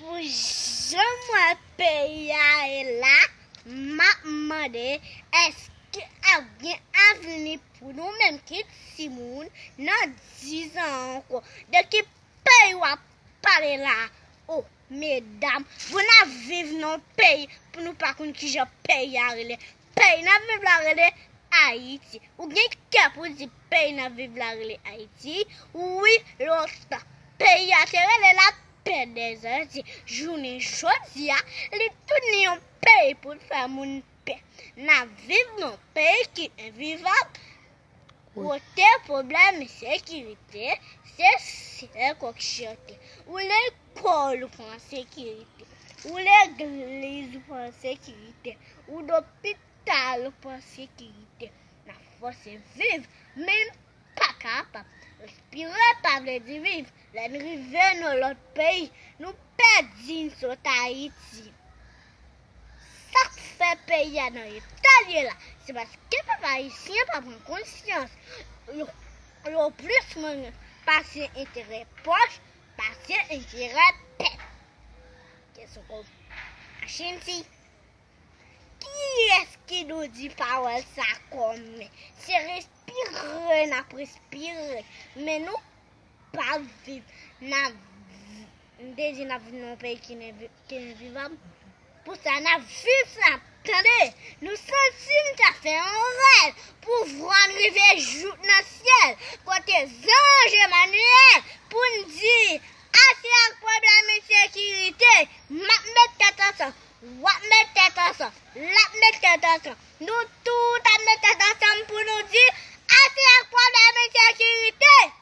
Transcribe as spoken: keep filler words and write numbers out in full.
Pou jan m wè peyi a ye la, m ap mande, èske ap gen avni pou nou menm ki timoun nan diz an ankò? De ki peyi w ap pale la? O, medam, pou n ap viv nan yon peyi, pou nou pa konn kijan peyi a rele. Peyi n ap viv la rele Ayiti. Ou gen kè pou di peyi n ap viv la rele Ayiti? Wi, lontan. Peyi a te rele Lapè dèzanti. Jounen jodi a, li tounen yon peyi pou l fè moun pè. N ap viv nan yon peyi ki envivab. Kote pwoblèm ensekirite, se sèl kòk chante. Ou lekòl ou pa an sekirite. Ou legliz ou pa an sekirite. Ou lopital ou pa an sekirite. N ap fòse viv, men n pa kapab. Respire pa vle di viv. Lè n rive nan lòt peyi, nou pèdi n sot Ayiti. Sa k fè peyi a nan eta l ye la, se paske pèp ayisyen pa pran konsyans. Yo, yo plis manyen pase enterè pòch, pase enterè pèp. Kesyon kon Machin si. Kiyès ki nou di pawòl sa kòm? Se respire n ap respire. Men nou pa viv. N ap, m te di n ap viv nan yon peyi ki ne vi-, ki envivab. Pou sa n ap viv sa, tande. Nou santi n ta fè yon rèv pou vwa n rive jouk nan syèl, kote zanj Emanyèl, pou n di, ase ak pwoblèm ensekirite, m ap met tèt ansanm, w ap met tèt ansanm, l ap met tèt ansanm. Nou tout ap met tèt ansanm pou nou di, ase ak pwoblèm ensekirite.